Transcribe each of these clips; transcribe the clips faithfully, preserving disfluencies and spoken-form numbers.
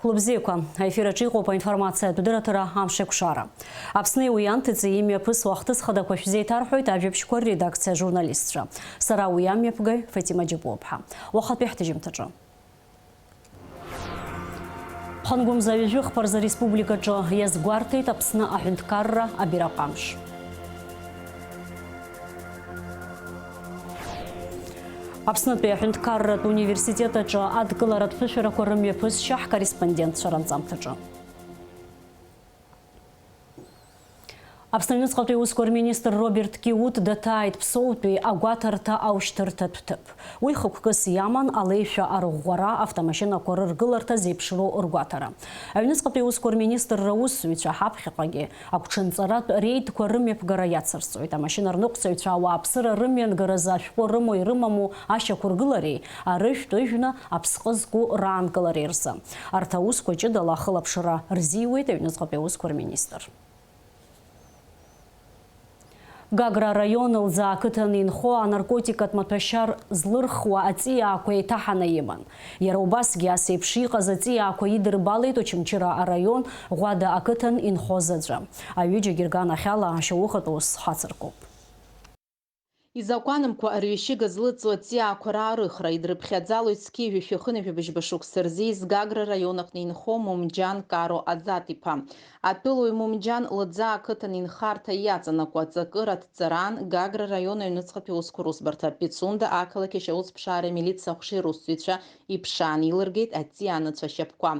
Лыбзиақәа, аефир аҿы иҟоуп аинформациатә дырраҭара «Амшеикәшара». Аԥсни уи анҭыҵи имҩаԥысуа ахҭыс хадақәа шәзеиҭарҳәоит ажәабжьқәа рредакциа ажурналистцәа. Сара уи амҩаԥгаҩ Фатима Џьапуаԥҳа. Уахатәи ҳҭыжьымҭаҿы. Ԥхынгәымза ҩажәи хԥа рзы ареспубликаҿы иазгәарҭеит Аԥсны аҳәынҭқарра абираҟ амш. Аԥснытәи аҳәынҭқарратә университет аҿы адкыларатә ԥышәарақәа рымҩаԥысшьа ҳкорреспондентцәа ранҵамҭаҿы. Аԥсны аҩныҵҟатәи аусқәа рминистр Роберт Киут даҭааит Ԥсоутәи агәаҭарҭа аушьҭырҭатә ҭыԥ. Уи хықәкыс иаман алеишәа арӷәӷәара, автомашьынақәа рыргыларҭа зеиԥшроу ргәаҭара. Аҩныҵҟатәи аусқәа рминистрра аусзуҩцәа ҳаԥхьаҟагьы агәҽанҵаратә реидқәа рымҩаԥгара иацырҵоит. Амашьына рныҟәцаҩцәа ауааԥсыра рымҩангаразы ашәҟәы рымоу ирымаму ашьақәыргылареи арыжәтә ыжәны аԥсҟы зку раанкылареи рзы. Арҭ аусқәа ҷыдала ахылаԥшра рзиуеит аҩныҵҟатәи аусқәа рминистр. Гагра араион Лӡаа ақыҭан инхо анаркотикатә маҭәашьар злырхуа аҵиаақәа еиҭаҳаны иман. Иара убасгьы ас еиԥш иҟаз аҵиаақәа идырбалеит Очамчыра араион Ӷәада ақыҭан инхоз аӡәы. Аҩыџьагьы рганахьала ашьаухатә ус ҳацыркуп. Изакәанымкәа арҩашьыга злыҵуа аҵиаақәа раарыхра идрыԥхьаӡалоит зқьи жәшәи хынҩажәи быжьба шықәса рзы Гагра араион аҟны инхо Мумџьан Каро Аӡат-иԥа. Атәылауаҩ Мумџьан Лӡаа ақыҭан инхарҭа иаҵанакуа аҵакыра дҵараан Гагра араион аҩныҵҟатәи аусқәа русбарҭа, Пицунда ақалақь ашьаусԥшаареи амилициа аҟәшеи русзуҩцәа иԥшаан, илыргеит аҵиаа анацәа ашьапқәа.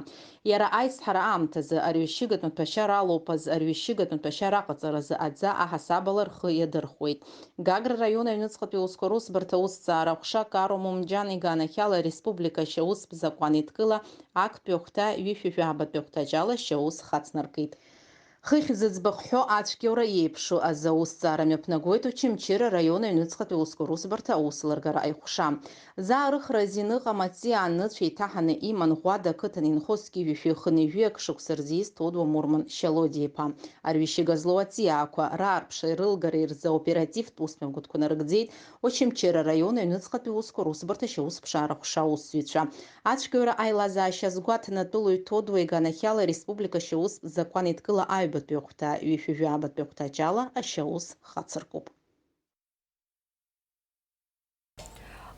Иара аизҳара аамҭазы арҩашьыгатә маҭәашьар алоуп азы арҩашьыгатә маҭәашьар аҟаҵаразы аӡа аҳасабала рхы иадырхәеит. Гагра араион аҩныҵҟатәи аусқәа русбарҭа аусҭҵаара аҟәша Каро Мумџьан иганахьала ареспублика ашьаустә закәан еидкыла актәи ахәҭа ҩышәи жәаба-тәи ахәҭаҷ ала ашьаус хацнаркит. Хыхь зыӡбахә ҳәо ацәгьоура иеиԥшу азы аусҭҵаара мҩаԥнагоит Очамчыра араион аҩныҵҟатәи аусқәа русбарҭа аусеилыргара аҟәша. Заарыхра азин ыҟам аҵиаа анацәа еиҭаҳаны иман Ӷәада ақыҭан инхо зқьи жәшәи хынҩажәи акы шықәса рзы ииз Ҭодуа Мурман Шьалодиа-иԥа. Арҩашьыга злоу аҵиаақәа раарԥшреи рылгареи рзы аоперативтә усмҩаԥгатәқәа нарыгӡеит Очамчыра араион аҩныҵҟатәи аусқәа русбарҭа ашьаусԥшаара аҟәша аусзуҩцәа. Ацәгьоура аилазаашьа азгәаҭаны атәылаҩ Ҭодуа иганахьала ареспублика ашьаустә закәан еидкыла аҩбатәи ахәҭа, ҩышәи жәабатәи ахәҭаҷ ала ашьаус хацыркуп.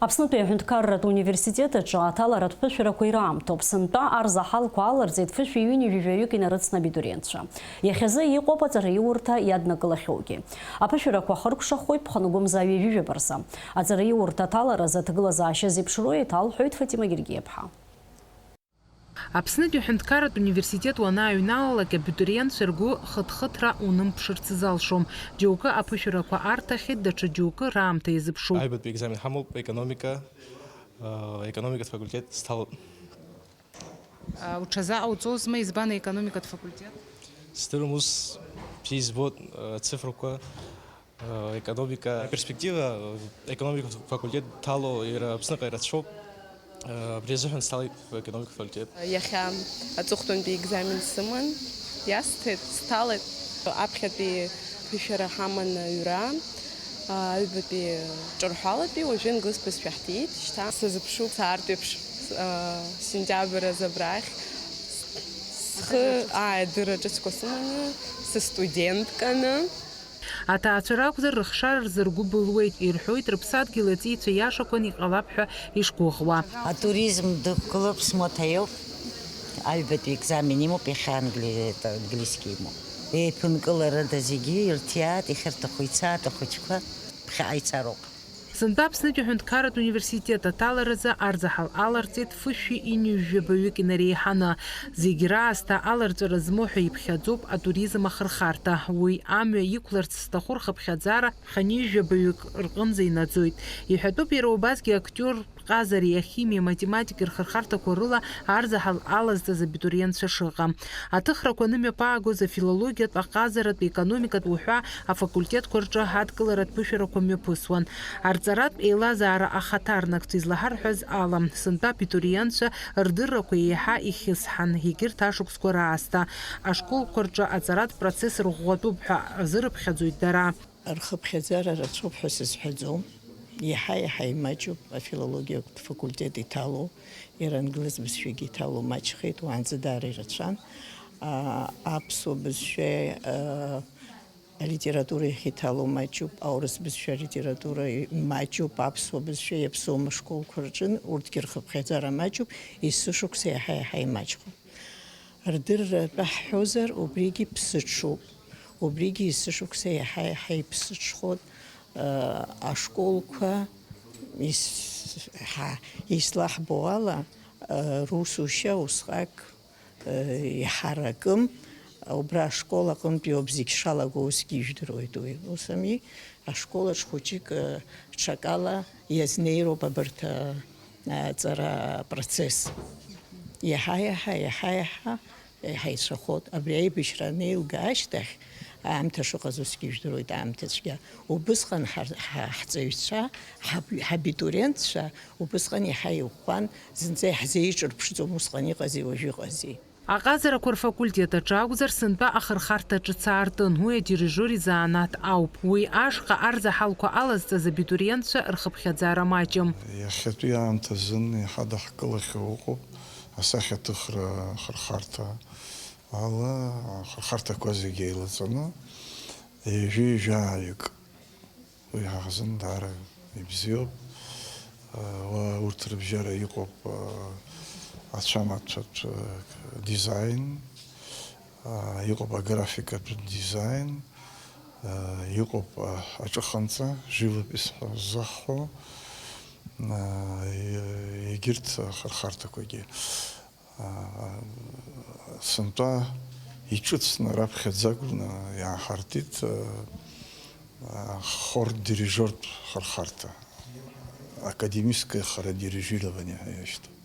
Аԥснытәи аҳәынҭқарратә университет аҿы аҭаларатә ԥышәарақәа ираамҭоуп. Сынтәа арзаҳалқәа аларҵеит фышәи ҩынҩажәи жәаҩык инарыцны абитуриентцәа. Иахьазы иҟоуп аҵараиурҭа иаднакылахьоугьы. Аԥышәарақәа ахыркәшахоит ԥхынгәымза ҩажәи жәаба рзы. Аҵараиурҭа аҭаларазы аҭагылазаашьа зеиԥшроу еиҭалҳәоит Фатима Гергиаԥҳа. Аԥснытәи аҳәынҭқарратә университет уанааҩналалак, абитуриентцәа ргәы хыҭхыҭра унымԥшырц залшом. Џьоукы аԥышәарақәа арҭахьеит, даҽа џьоукы раамҭа иазыԥшуп. Аҩбатәи екзамен ҳамоуп, економика, э, економикатә факультет сҭалоит. А, уҽазааҟауҵозма, избан аекономикатә факультет? Сдырам ус бзиа избоит, э, ацифрақәа. Э, економика, аперспектива, э, економика факультет ҭало иара Аԥсныҟа ирацәоуп. Э, абри азыҳәан сҭалеит економика факультет. Иахьа аҵыхәтәантәи екзамен сыман, иасҭеит, сҭалеит. Аԥхьатәи ԥышәара ҳаман аҩра, аҩбатәи ҿырҳәалатәи, уажәы англыз бызшәа ҳҭиит, шьҭа сазыԥшуп, саартә еиԥш, а, сентиабр азы абрахь. Схы, аа, адырра ҿыцқәа сыманы, сыстудентканы. Аҭаацәа ракәзар, рыхшара рзы ргәы былуеит, ирҳәоит, рыԥсадгьыл аҵеицәа иашақәаны иҟалап ҳәа ишгәыӷуа. Атуризм дықәгылоуп, смоҭа иоуп, аҩбатәи екзамен имоуп, иахьа англи-, английски имоуп. Еиԥынкыларада зегьы ирҭиаат, иахьырҭаху ицаат ахәыҷқәа, ԥхьаҟа ицароуп. Сынтәа Аԥснытәи аҳәынҭқарратә университет аҭаларазы арзаҳал аларҵеит фышәи ҩынҩажәи жәабаҩык инареиҳаны. Зегь раасҭа аларҵәара змоу ҳәа иԥхьаӡоуп атуризм ахырхарҭа. Уи амҩа иқәларц зҭаху рхыԥхьаӡара хынҩажәи жәабаҩык рҟынӡа инаӡоит. Иҳәатәуп иара убасгьы актиортә ҟазареи ахимиеи аматематикеи рхырхарҭақәа рыла арзаҳал алазҵаз абитуриентцәа шыҟам. Аҭыхрақәа анымҩаԥаагоз афилологиатә, аҟазаратә, аекономикатә уҳәа афакультетқәа рҿы адкыларатә ԥышәарақәа мҩаԥысуан. Арҵаратә еилазаара ахаҭарнакцәа излаҳарҳәаз ала, сынтәа абитуриентцәа рдыррақәа еиҳа ихьысҳан, егьырҭ ашықәсқәа раасҭа. Ашколқәа рҿы аҵаратә процесс рӷәӷәатәуп ҳәа азырыԥхьаӡоит дара. Рхыԥхьаӡара рацәоуп ҳәа сызҳәаӡом. Иаҳа-иаҳа имаҷуп афилологиатә факультет иҭало, иара англыз бызшәагьы иҭало маҷхеит, уаанӡа даара ирацәан. А, аԥсуа бызшәа, а, алитература иахьиҭало маҷуп, аурыс бызшәа алитература маҷуп, аԥсуа бызшәа иаԥсоума школқәа рҿы, урҭгьы рхыԥхьаӡара маҷуп, есышықәса иаҳа-иаҳа имаҷхоит. Рдырра атәы ҳҳәозар, убригьы ԥсыҽуп. Убригьы есышықәса иаҳа-иаҳа иԥсыҽхоит, э, ашколқәа ис-, ҳа-, ислаҳбо ала, э, русушьа усҟак, э, иҳаракым, убра ашкол аҟынтәи ауп зегь шалаго усгьы ижәдыруеит уи. Ус ами, ашколаҿ хәыҷык, э, ҽакала иазнеироуп абарҭ, э, аҵара апроцесс. Иаҳа-иаҳа, иаҳа-иаҳа иҳаицәахоит. Абри аибашьра анеилга ашьҭахь, аамҭа шыҟаз усгьы ижәдыруеит, аамҭа цәгьа. Убысҟан ҳар-, ҳа-, ҳҵаҩцәа, ҳаб-, ҳабитуриентцәа убысҟан иаҳа иӷәӷәан, зынӡа иаҳзеиҿырԥшӡом усҟан иҟази уажәы иҟази. Аҟазарақәа рфакультет аҿы акәзар, сынтәа ахырхарҭа ҿыц аартын, уи адирижиор изанааҭ ауп. Уи ашҟа арзаҳалқәа алазҵаз абитуриентцәа рхыԥхьаӡара маҷым. Иахьатәи аамҭазын иҳадаҳкылахьоу ыҟоуп асахьаҭыхра ахырхарҭа ала, ахырхарҭақәа зегьы еилаҵаны, ҩажәи жәаҩык. Уи ҳаҳзын даара ибзиоуп. Уа урҭ рыбжьара иҟоуп, а, ацәамаҭәатә, а, дизайн, а, иҟоуп аграфикатә дизайн, а, иҟоуп, а, аҿыханҵа, живопись ҳәа ззаҳҳәо, а, е-, егьырҭ ахырхарҭақәагьы. Сынтәа иҿыцны раԥхьаӡа акәны иааҳартит, а, хор-дирижиортә хырхарҭа, академическое хоро-дирижирование ҳәа иашьҭоуп.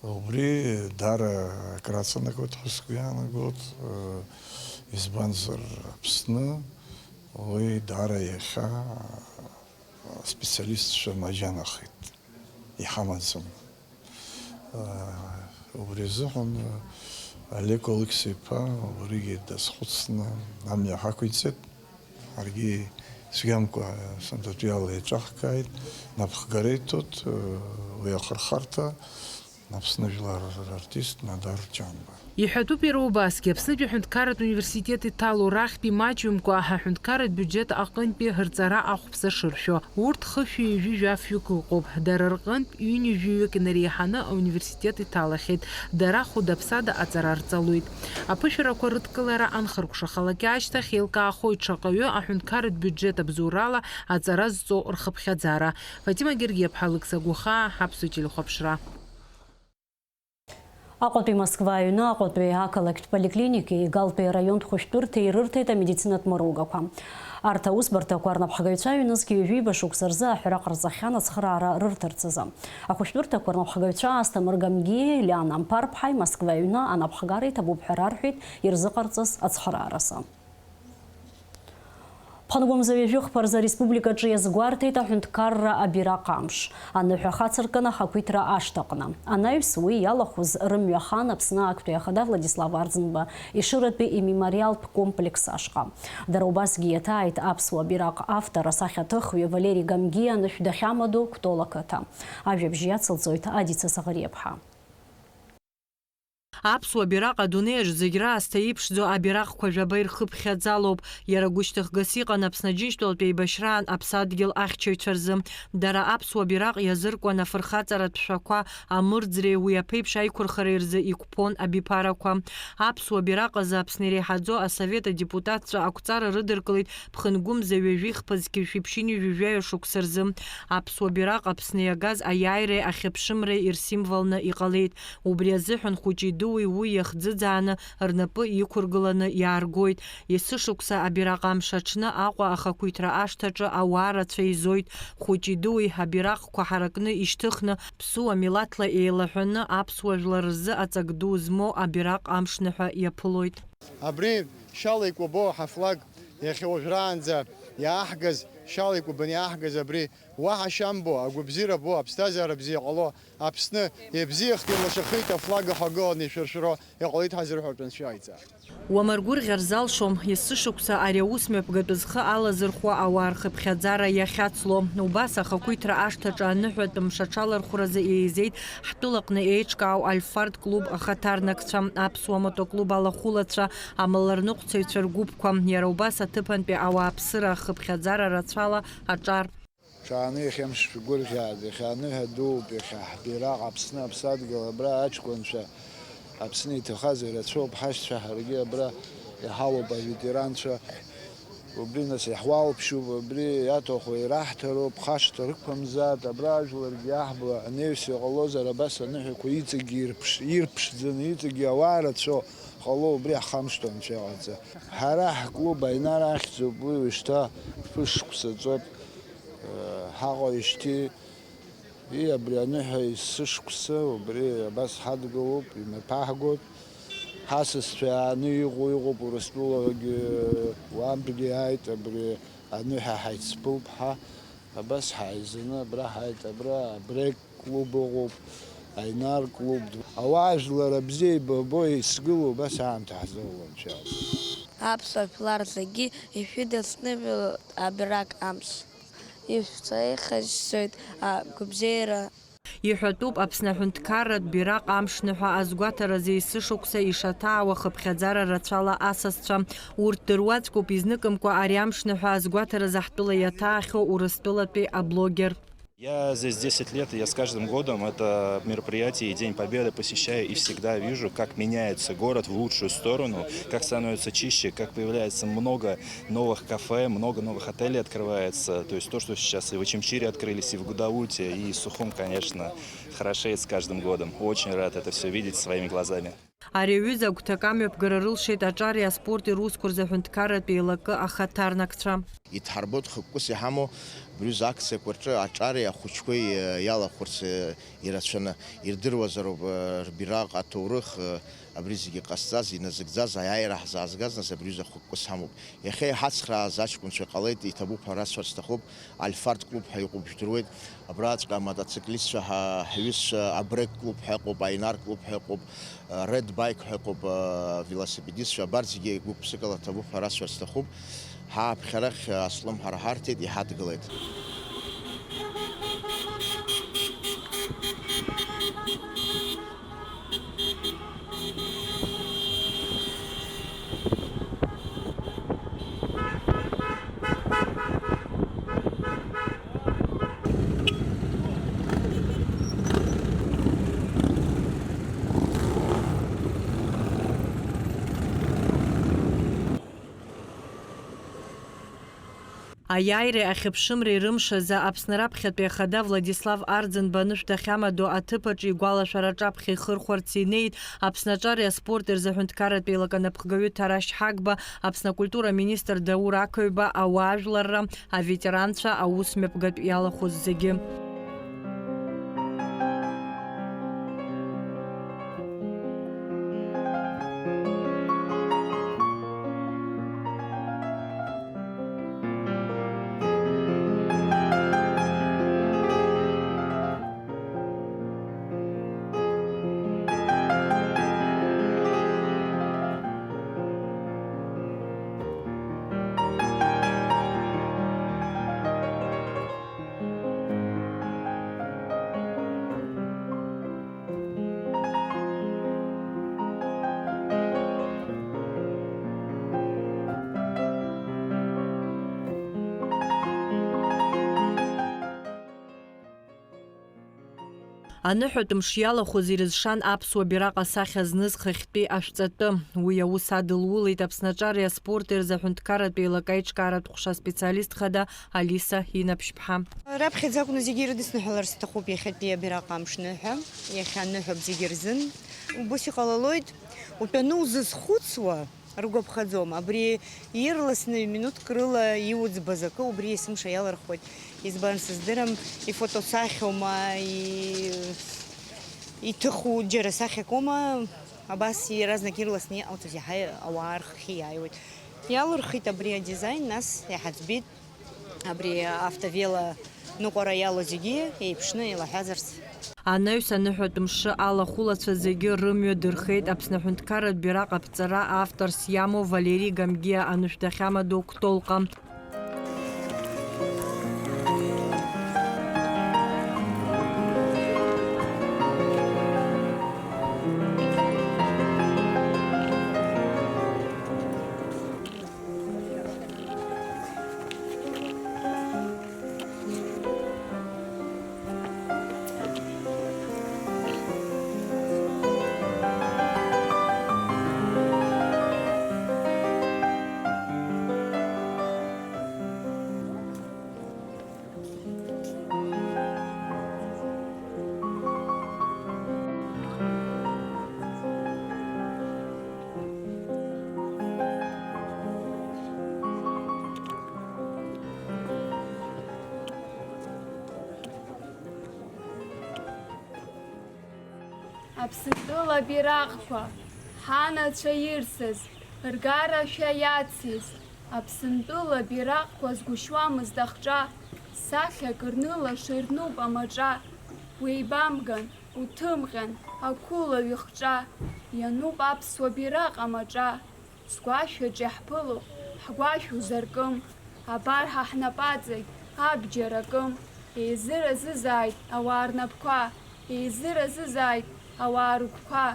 Убри даара акраҵанакуеит ҳәа сгәы иаанагоит, а, избанзар Аԥсны уи даара иахьа специалистцәа маџьанахеит, иҳамаӡам. Убри азыҳәан Олег Алықьса-иԥа убригьы дазхәыцны амҩа ҳақәиҵеит. Ҳаргьы цәгьамкәа сынтәатәи ала еиҿаҳкааит, напхгара иҭоит уи ахырхарҭа, Аԥсны жәлар рартист Надар Ҷанба. Иҳәатәуп иара убасгьы, Аԥснытәи аҳәынҭқарратә университет иҭало рахьтә имаҷымкәа аҳәынҭқарратә биуџьет аҟынтәи рҵара ахә ԥса шыршәо. Урҭ хышәи ҩажәи жәафҩык ыҟоуп. Дара рҟынтә ҩынҩажәаҩык инареиҳаны ауниверситет иҭалахьеит. Дара хәыда-ԥсада аҵара рҵалоит. Аԥышәарақәа рыдкылара анхыркәшахалак ашьҭахь, еилкаахоит шаҟаҩы аҳәынҭқарратә биуџьет абзоурала аҵара зҵо рхыԥхьаӡара. Фатима Гергиаԥҳа, Алықьса Гәахаа, Аԥсуа телехәаԥшра. Аҟәатәи Москва аҩны Аҟәатәи ақалақьтә поликлиникеи Галтәи араионтә хәышәтәырҭеи ирырҭеит амедицинатә мыругақәа. Арҭ аусбарҭақәа рнапхгаҩцәа ҩнызқь ҩажәиба шықәса рзы аҳәара ҟарҵахьан ацхыраара рырҭарц азы. Ахәышәтәырҭақәа рнапхгаҩцәа Асҭамыр Гамгиеи Лиана Амԥарԥҳаи Москва аҩны анапхгара иҭабуп ҳәа рарҳәеит ирзыҟарҵаз ацхырааразы. Ԥхынгәымза ҩажәи хԥа рзы ареспубликаҿы иазгәарҭеит аҳәынҭқарра абираҟ амш, аныҳәа хацыркын ахақәиҭра ашҭаҟны. Анаҩс уи иалахәыз рымҩа хан Аԥсны актәи ахада Владислав Арӡынба Ешыратәи имемориалтә комплекс ашҟа. Дара убасгьы иаҭааит аԥсуа бираҟ автор асахьаҭыхҩы Валери Гамгиа анышә дахьамадоу Кәтол ақыҭа. Ажәабжь иацылҵоит Адица Саӷариаԥҳа. Аԥсуа бираҟ адунеиаҿ зегь раасҭа иԥшӡоу абираҟқәа жәаба ирхыԥхьаӡалоуп. Иара гәышьҭыхгас иҟан Аԥсны Аџьынџьтәылатә еибашьраан аԥсадгьыл ахьчаҩцәа рзы. Дара аԥсуа бираҟ иазыркуан афырхаҵаратә шәақәа, амырӡреи уи аԥеиԥш аиқәырхареи рзы иқәԥон абиԥарақәа. Аԥсуа бираҟ азы Аԥсны иреиҳаӡоу асовет адепутатцәа ақәҵара рыдыркылеит Ԥхынгәымза ҩажәи хԥа зқьи жәшәи ԥшьынҩажәи жәаҩа шықәса рзы. Аԥсуа бираҟ Аԥсны иагаз аиааиреи ахьыԥшымреи ирсимволны иҟалеит. Убри азыҳәан хәыҷи-дуи уи иахӡыӡааны рнапы иқәыргыланы иааргоит. Есышықәса абираҟ амш аҽны Аҟәа ахақәиҭра ашҭаҿы ауаа рацәа еизоит. Хәыҷи-дуи абираҟқәа ҳаракны ишьҭыхны, ԥсуа милаҭла еилаҳәаны аԥсуа жәлар рзы аҵак ду змоу абираҟ амшныҳәа иаԥылоит. Абри шьала икәабоу ҳафлаг иахьа уажәраанӡа иааҳгаз Шьала икәабаны иааҳгаз абри уаҳа шьамбо, агәабзиара бо, аԥсҭазаара бзиа ҟало, Аԥсны иабзиахт, илашахеит, афлага ҳагыланы ишәыршәыро иҟалеит ҳазырҳәартә анцәа иҟаиҵа. Уамаргәырӷьар залшом, есышықәса ари аус мҩаԥгатәы зхы алазырхәуа ауаа рхыԥхьаӡара иахьацло. Убас ахақәиҭра ашҭаҿы аныҳәатә мш аҽалархәразы еизеит ҳтәылаҟны еиҿкаау Альфард клуб ахаҭарнакцәа, аԥсуа мотоклуб алахәылацәа, амаларныҟәцаҩцәа ргәыԥқәа. Иара убас аҭыԥантәи ауааԥсыра ахыԥхьаӡара рацәала аҿар. Ҽааны иахьа мшшәгәырӷьааит, иахьа аныҳәа дууп, иахьа ҳбираҟ Аԥсны аԥсадгьыл абра аҷкәынцәа Аԥсны иҭахаз ирацәоуп, ҳашьцәа ҳаргьы абра иҳалоуп аветеранцәа. Убри нас иаҳуалԥшьуп, убри иаҭаху ираҳҭароуп, хашҭа рықәымзааит, абра ажәларгьы иаҳбо анаҩс иҟалозар абас аныҳәақәа иҵегьы ирԥш-, ирԥшӡаны, иҵегьы ауаа рацәоу ҟало, убри ҳхамышҭуа анцәа иҟаиҵа. Ҳара ҳклуб Аинар ахьӡуп, уи уажәшьҭа фышықәса ҵоуп. Ҳаҟоижьҭеи, и, абри аныҳәа есышықәса убри абас ҳадгылоуп, имҩаԥаҳгоит. Ҳасасцәа иааны иҟоу иҟоуп, Урыстәылагьы уантәгьы иааит, абри аныҳәа ҳаицԥылп ҳа, абас ҳааизаны абра ҳааит, абра абрек клуб ыҟоуп, Аинар клуб. Ауаажәлар абзиа еибабо еицгылоу убас аамҭа ҳзоулон, шәа. Аԥсуа жәлар зегьы ишәыдысныҳәалоит абираҟ амш. Ишәзеиӷьасшьоит агәабзиара. Иҳәатәуп, Аԥсны аҳәынҭқарратә бираҟ амшныҳәа азгәаҭаразы есышықәса ишаҭаауа хыԥхьаӡара рацәала асасцәа. Урҭ дыруаӡәкуп изныкымкәа ари амшныҳәа азгәаҭаразы ҳтәыла иаҭаахьоу Урыстәылатәи аблогер. Я здесь десять лет, и я с каждым годом это мероприятие и День Победы посещаю, и всегда вижу, как меняется город в лучшую сторону, как становится чище, как появляется много новых кафе, много новых отелей открывается. То есть то, что сейчас и в Очамчире открылись, и в Гудауте, и Сухум, конечно, хорошеет с каждым годом. Очень рад это всё видеть своими глазами. Ари аҩыза агәҭакы амҩаԥгара рылшеит аҿари аспорти русқәа рзы аҳәынҭқарратә еилакы ахаҭарнакцәа. Идҳарбоит хықәкыс иҳамоу абри аҩыза акциақәа рҿы аҿари ахәыҷқәеи, э, иалахәырц, э, ирацәаны. Ирдыруазароуп, э, рбираҟ аҭоурых, э, абри зегьы ҟазҵаз, иназыгӡаз, аиааира ҳзаазгаз, нас абри аҩыза хықәкыс ҳамоуп. Иахьа иҳацхрааз аҷкәынцәа ҟалеит, иҭабуп ҳәа расҳәар сҭахуп, Альфард клуб ҳәа иҟоуп, жәдыруеит. Абраҵәҟьа амотоциклистцәа, ҳа-, ҳҩызцәа, Абрек клуб ҳәа ыҟоуп, Аинар клуб ҳәа ыҟоуп, Red Bike ҳәа ыҟоуп, велосипедистцәа, абарҭ зегьы гәык-ԥсыкала ҭабуп ҳәа расҳәар сҭахуп. Ҳааԥхьарахь аслымҳара ҳарҭеит, иҳадгылеит. Аиааиреи ахьыԥшымреи рымш азы Аԥсны раԥхьатәи ахада Владислав Арӡынба анышә дахьамадоу аҭыԥ аҿы игәалашәара аҿаԥхьа ихырхәарц инеит Аԥсны аҿари аспорти рзы аҳәынҭқарратә еилакы анапхгаҩы Ҭарашь Ҳагба, Аԥсны акультура аминистр Даур Ақаҩба, ауаажәларра, аветеранцәа, аус мҩаԥгатә иалахәыз зегьы. Аныҳәатә мш иалахәыз ирызшан аԥсуа бираҟ асахьа зныз хыхьтәи ашәҵатәы. Уи аус адылулеит Аԥсны аҿари аспорти рзы аҳәынҭқарратә еилакы аиҿкааратә ҟәша аспециалист хада Алиса Инаԥшьԥҳа. Раԥхьаӡа акәны зегьы ирыдысныҳәалар сҭахуп иахьатәи абираҟ амшныҳәа, иахьа аныҳәоуп зегьы рзын. Убыс иҟалалоит, утәаны узызхәыцуа, ргәаԥхаӡом. Абри ирласны ҩ-минуҭк рыла иуӡбаз акы убри есымша иалырхуеит. Избан сыздырам, ифотосахьоума, и-, иҭыху џьара сахьакоума, абас иаразнак ирласны иҟауҵаз иаҳа ауаа рхахьы иааиуеит. Иалырхит абри адизаин, нас иҳаӡбеит. Абри автовело ныҟәара иалоу зегьы еиԥшны еилаҳәазарц. Анаҩс аныҳәатә мшы алахәылацәа зегьы рымҩа дырхеит Аԥсны аҳәынҭқарратә бираҟ аԥҵара авторс иамоу Валери Гамгиа анышә дахьамадоу Кәтолҟа. Аԥсынтәыла абираҟқәа, ҳанацәа ирсыз, ргарашәа иациз, Аԥсынтәыла абираҟқәа згәышьуамызт ахҿа, сахьак рнылаша ирнуп амаҿа. Уеибамган, уҭымҟьан, ақәылаҩ ихҿа, иануп аԥсуа бираҟ амаҿа. Сгәашәаҿ иаҳԥыло, ҳгәашә узаркым, абар ҳа ҳнапаҵагь абџьар акым, еизыразызааит ауаа рнапқәа, еизыразызааит ауаа рыгәқәа,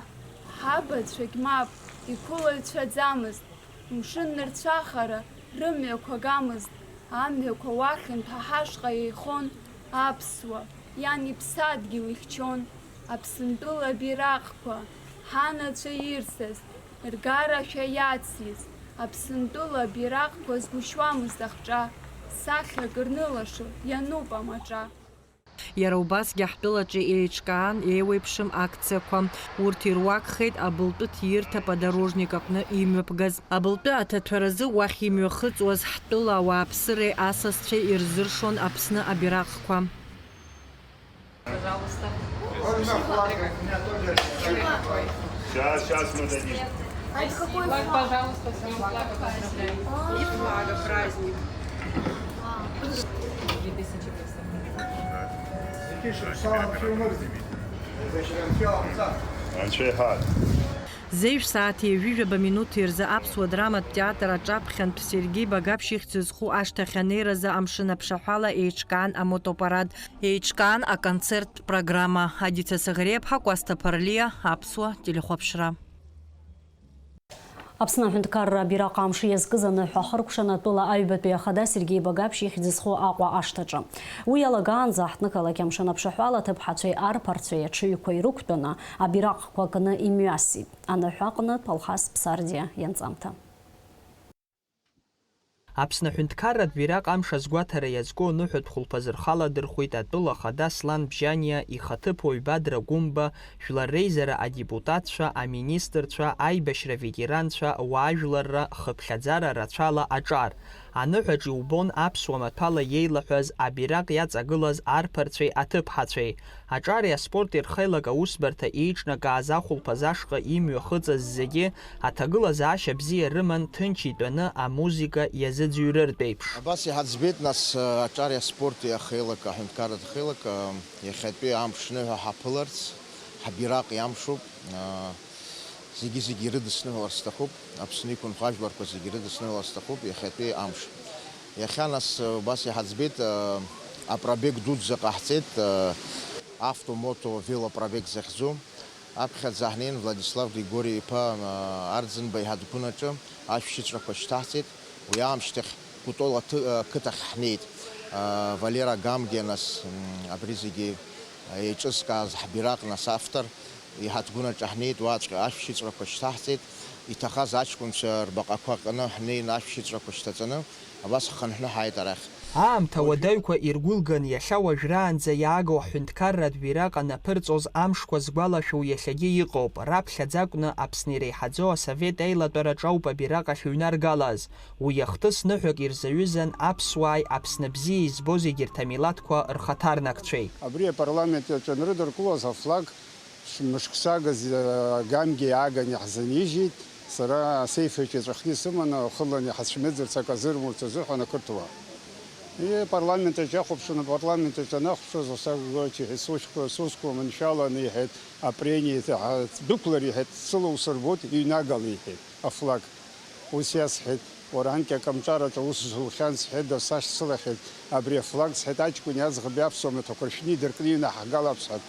ҳабацәагь мап, иқәылаҩцәаӡамызт, мшын нырцәахара рымҩақәа гамызт, амҩақәа уахьынтә ҳа ҳашҟа еихон, аԥсуа, иан иԥсадгьыл ихьчон, Аԥсынтәыла абираҟқәа, ҳанацәа ирсыз, ргарашәа иациз, Аԥсынтәыла абираҟқәа згәышьуамызт ахҿа, сахьак рнылашо иануп амаҿа. Иара убасгьы ҳтәылаҿы еиҿкаан еиуеиԥшым акциақәа. Урҭ ируакхеит абылтәы ҭиирҭа подорожник аҟны имҩаԥгаз. Абылтәы аҭаҭәаразы уахь имҩахыҵуаз ҳтәыла ауааԥсыреи асасцәеи ирзыршон Аԥсны абираҟқәа. Пожалуйста. Можно флаг? У меня тоже. Сейчас, сейчас мы дадим. А это какой флаг? Пожалуйста, с ним флага поздравляем. И флага, праздник. Две тысячи представляем. Анцәа иҳәа. Зеижә сааҭи ҩажәижәаба минуҭи рзы Аԥсуа драматә театр аҿаԥхьантә Сергеи Багаԥшь ихьӡ зху ашҭахь анеиразы амшын аԥшаҳәала еиҿкаан амотопарад. Еиҿкаан аконцерттә программа. Адица Саӷреиаԥҳа, Кәасҭа Ԥарлиа, Аԥсуа телехәаԥшра. Аԥсны аҳәынҭқарра абираҟ амш иазкыз аныҳәа ахыркәшан атәыла аҩбатәи ахада Сергеи Багаԥшь ихьӡ зху Аҟәа ашҭаҿы. Уи иалагаанӡа аҳҭнықалақь амшын аԥшаҳәала аҭыԥҳацәеи арԥарцәеи аҽыҩқәа ирықәтәаны абираҟқәа кны имҩасит. Аныҳәа аҟнытә Алхас Ԥсардиа ианҵамҭа. Аԥсны аҳәынҭқарратә бираҟ амш азгәаҭара иазку аныҳәатә хәылԥазы рхаладырхәит атәыла ахада Аслан Бжьаниа, ихаҭыԥуаҩ Бадра Гәымба, жәлар реизара адепутатцәа, аминистрцәа, аибашьра аветеранцәа, ауаажәларра хыԥхьаӡара рацәала аҿар. Аныҳәаҿ иубон аԥсуа маҭәала иеилаҳәаз абираҟ иаҵагылаз арԥарцәеи аҭыԥҳацәеи. Аҿари аспорти рхеилак аусбарҭа еиҿнакааз ахәылԥаз ашҟа имҩахыҵыз зегьы аҭагылазаашьа бзиа рыман, ҭынч итәаны амузыка иазыӡырҩыртә еиԥш. Абас иҳаӡбеит, нас, аҿари аспорти ахеилак, аҳәынҭқарратә хеилак, иахьатәи амш ныҳәа ҳаԥыларц, ҳбираҟ иамшуп. Зегьы-зегьы ирыдысныҳәалар сҭахуп, Аԥсны иқәынхо ажәларқәа зегьы ирыдысныҳәалар сҭахуп иахьатәи амш. Иахьа нас убас иҳаӡбеит, апробег дуӡӡа ҟаҳҵеит, авто-мото велопробег захьӡу. Аԥхьаӡа ҳнеин Владислав Григори-иԥа Арӡынба иҳадгәын аҿы ашәшьыҵәрақәа шьҭаҳҵеит. Уи аамышьҭахь Кәтол аҭы-, ақыҭахь ҳнеит. Валера Гамгиа нас, м, абри зегьы еиҿызкааз ҳбираҟ, нас автор, иҳаҭгәын аҿы ҳнеит, уаҵәҟьа ашәшьыҵәрақәа шьҭаҳҵеит. Иҭахаз аҷкәынцәа рбаҟақәа кны ҳнеин ашәшьыҵәрақәа шьҭаҵаны, абас ҳхынҳәны ҳааит арахь. Аамҭа уадаҩқәа иргәылган, иахьа уажәраанӡа иаагоу ҳҳәынҭқарратә бираҟ анаԥырҵоз амшқәа згәалашәо иахьагьы иҟоуп, раԥхьаӡа акәны Аԥсны иреиҳаӡоу асовет аилатәараҿ ауп абираҟ ахьыҩнаргалаз. Уи ахҭыс ныҳәак ирзаҩызан аԥсуааи Аԥсны бзиа избоз егьырҭ амилаҭқәа рхаҭарнакцәеи. Абри апарламент иаҿы анрыдыркылоз афлаг мышк сагыз, э, Гамгиа иааган иаҳзынижьит, сара асеиф аҿы иҵәахны исыманы, хылан иҳацәмыӡырц акы азырмурц азыҳәан ақырҭуа. Ии, апарламент аҿы иахәаԥшуан, апарламент аҿы анахәаԥшуаз, асакәгоит, иҳәеит, сусқәа, сусқәа маншәаланы, иҳәеит, апрениа иҭаҳа-, дәықәлар, иҳәеит, сыла усырбоит, иҩнагала, иҳәеит, афлаг. Ус иасҳәеит, уара анкьа акомҿараҿы аус зухьан, сҳәеит, досашьцылахьеит, абри афлаг, сҳәеит, аҷкәын иаӡӷаби аԥсуа маҭәақәа ршәны идыркны иҩнаҳгалап, сҳәеит.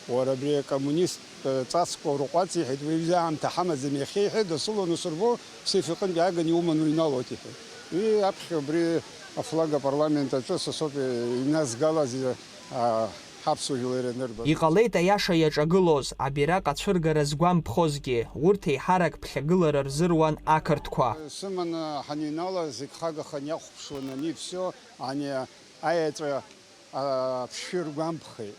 Уара абри акоммунист, э, ҵасқәа урҟәаҵ, иҳәеит, уи аҩыза аамҭа ҳамаӡам иахьа, иҳәеит, досылон усырбо, Сеф иҟынтә иааган иуман уҩналоит, иҳәеит. Уи аԥхьа убри афлаг апарламент аҿы са соуп иназгалаз, а, ҳаԥсуа жәлар ианырбаз. Иҟалеит аиаша иаҿагылоз, абираҟ ацәыргара згәамԥхозгьы, урҭ еиҳарак ԥхьагылара рзыруан ақырҭқәа. Сыманы ҳаныҩнала, зегь хагахан иахәаԥшуан, ани все, ани аеҵәа, а, ԥшшәы ргәамԥхеит.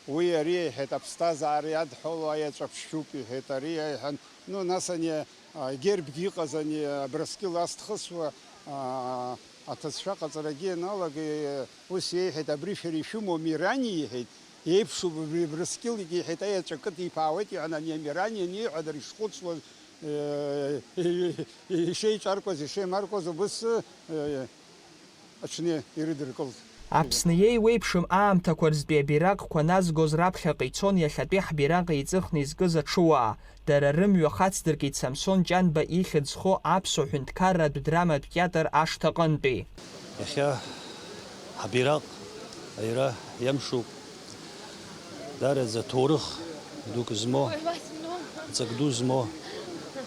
Уи ари, иҳәеит, аԥсҭазаара иадҳәало аеҵәа ԥшшәуп, иҳәеит, ари, иҳәан, ну, нас ани, а, гербгьы иҟаз ани, а, Абрыскьыл ас дхысуа, а, аҭыӡшәа ҟаҵарагьы ианалага, ус иеиҳәеит, абри шәара ишәымоу Мирани, иҳәеит, еиԥшуп абри Абрыскьылгьы, иҳәеит, аеҵәа кыдиԥаауеит, иҳәан, ани Мирани аниҳәа, дара ишхәыцуаз, э, ишеиҿаркуаз, ишеимаркуаз, убыс, э, аҽны ирыдыркылт. Аԥсны иеиуеиԥшым аамҭақәа рзтәи абираҟқәа назгоз раԥхьаҟа ицон иахьатәи ҳбираҟ еиҵыхны изкыз аҽуаа. Дара рымҩа хацдыркит Самсон Ҷанба ихьӡ зху аԥсуа ҳәынҭқарратә драматә театр ашҭаҟынтәи. Иахьа ҳбираҟ аира иамшуп. Даараӡа ҭоурых дук змоу, ҵак ду змоу,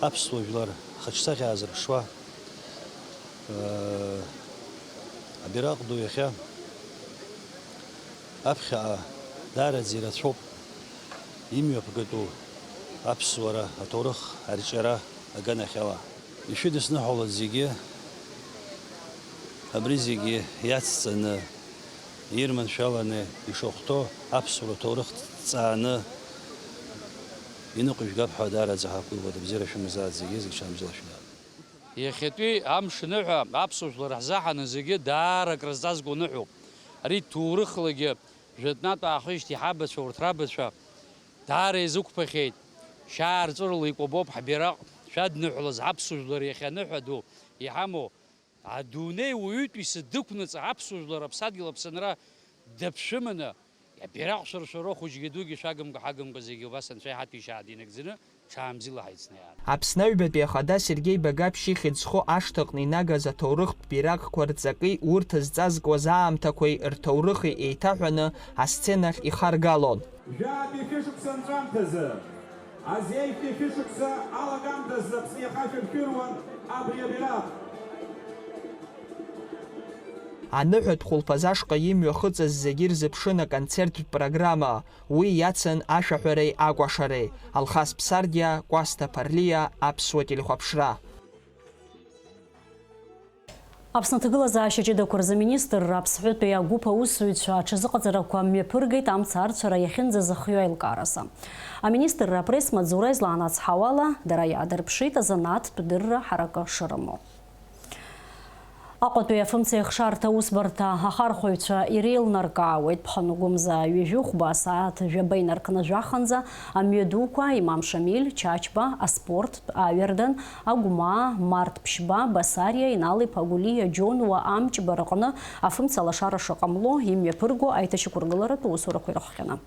аԥсуа жәлар хаҿсахьа аазырԥшуа, э, абираҟ ду иахьа аԥхьаҟа даараӡа ирацәоуп имҩаԥгатәу аԥсуара аҭоурых арҿиара аганахьала. Ишәыдысныҳәалоит зегьы, абри зегьы иацҵаны, ирманшәаланы ишахәҭоу аԥсуара ҭоурых ҭҵааны иныҟәыжәгап ҳәа даараӡа ҳақәгәыӷуеит. Абзиара шәымазааит зегьы, зегь ҽаанбзиала шәымариан. Иахьатәи амш аныҳәа аԥсуа жәлар ҳзаҳаны зегьы даара акрызҵазкуа ныҳәоуп. Ари ҭоурыхлагьы жәытәнатә аахижьҭеи ҳабацәа, урҭ рабацәа даара иазықәԥахьеит. Шьаарҵәырала икәабоуп ҳбираҟ шәадныҳәалаз аԥсуа жәлар иахьа аныҳәа ду иҳамоу. Адунеи уаҩытәыҩса дықәнаҵ аԥсуа жәлар аԥсадгьыл аԥсынра даԥшәыманы, абираҟ шәыршәароу хәыҷгьы дугьы шәагымкәа ҳагымкәа зегьы убас Анцәа иҳаҭәеишьааит инагӡаны, ҽаанбзиала ҳаицны иаара. Аԥсны аҩбатәи ахада Сергеи Багаԥшь ихьӡ зху ашҭаҟны инагаз аҭоурыхтә бираҟқәа рҵаки урҭ зҵазкуаз аамҭақәеи рҭоурыхи еиҭаҳәаны асценахь ихаргалон. Жәаатәи шәышықәса анҵәамҭазы, азеижәтәи шәышықәса алагамҭазы Аԥсны иахашәыршәыруан абри абираҟ. Аныҳәатә хәылԥазы ашҟа имҩахыҵыз зегьы ирзыԥшын аконцерттә программа. Уи иацын ашәаҳәареи акәашареи. Алхас Ԥсардиа, Кәасҭа Ԥарлиа, Аԥсуа телехәаԥшра. Аԥсны аҭагылазаашьа ҷыдақәа рзы аминистрра аԥсҳәытәи агәыԥ аусзуҩцәа аҽазыҟаҵарақәа мҩаԥыргеит амца арцәара иахьынӡазыхиоу аилкааразы. Аминистрра апресс-маҵзура излаанацҳауала, дара иаадырԥшит азанааҭтә дырра ҳаракы шырымоу. Аҟәатәи афымцеихшарҭа аусбарҭа ахархәаҩцәа иреилнаркаауеит ԥхынгәымза ҩажәи хәба асааҭ жәаба инаркны жәаханӡа амҩадуқәа Имам Шамиль, Чачба, аспорттә, Аҩардан, Агәмаа, Март Ԥшьба, Басариа, Инал-иԥа Гәлиа, Џьонуа, Амҷба рҟны афымца лашара шыҟамло имҩаԥырго аиҭашьақәыргыларатә усурақәа ирыхҟьаны.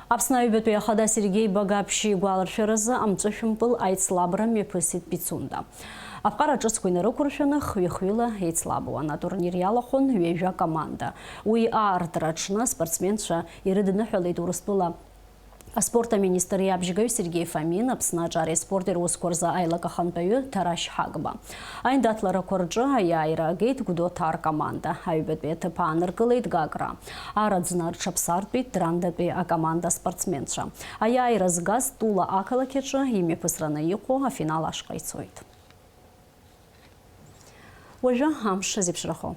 Аԥсны аҩбатәи ахада Сергеи Багаԥшьи игәаларшәаразы амҵәышәымпыл аицлабра мҩаԥысит Пицунда. Аԥҟара ҿыцқәа инарықәыршәаны хҩы-хҩыла еицлабуан. Атурнир иалахәын ҩажәа команда. Уи аартра аҽны аспортсменцәа ирыдныҳәалеит Урыстәыла аспорт аминистр иабжьгаҩ Сергеи Фомин, Аԥсны аҿареи аспорти русқәа рзы аилак ахантәаҩы Ҭарашь Ҳагба. Аиндаҭларақәа рҿы аиааира агеит Гәдоуҭа ркоманда. Аҩбатәи аҭыԥ ааныркылеит Гагра. Араӡны рҽаԥсартәит Драндатәи акоманда аспортсменцәа. Аиааира згаз Тула ақалақь аҿы имҩаԥысраны иҟоу афинал ашҟа ицоит. Уажәы амш зеиԥшрахо.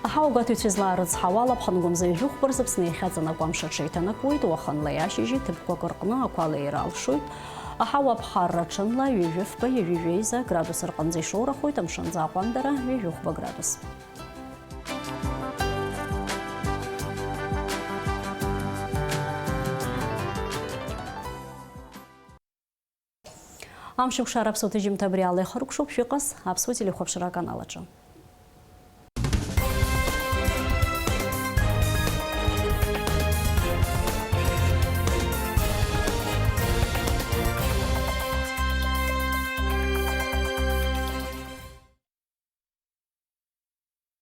Аҳауагәаҭаҩцәа излаарыцҳауала, ԥхынгәымза ҩажәи хәба рзы Аԥсны иахьаҵанакуа амш аҽеиҭанакуеит, уахынлеи ашьыжьи ҭыԥқәак рҟны ақәа леира алшоит. Аҳауа аԥхарра ҽынла ҩажәи фба, ҩажәи жәеиза градус рҟынӡа ишоурахоит, амшынӡы аҟәандара ҩажәи хәба градус. Амшаԥшара аԥсуа ҭыжьымҭа абри ала ихыркәшоуп, шәыҟаз аԥсуа телехәаԥшра аканал аҿы.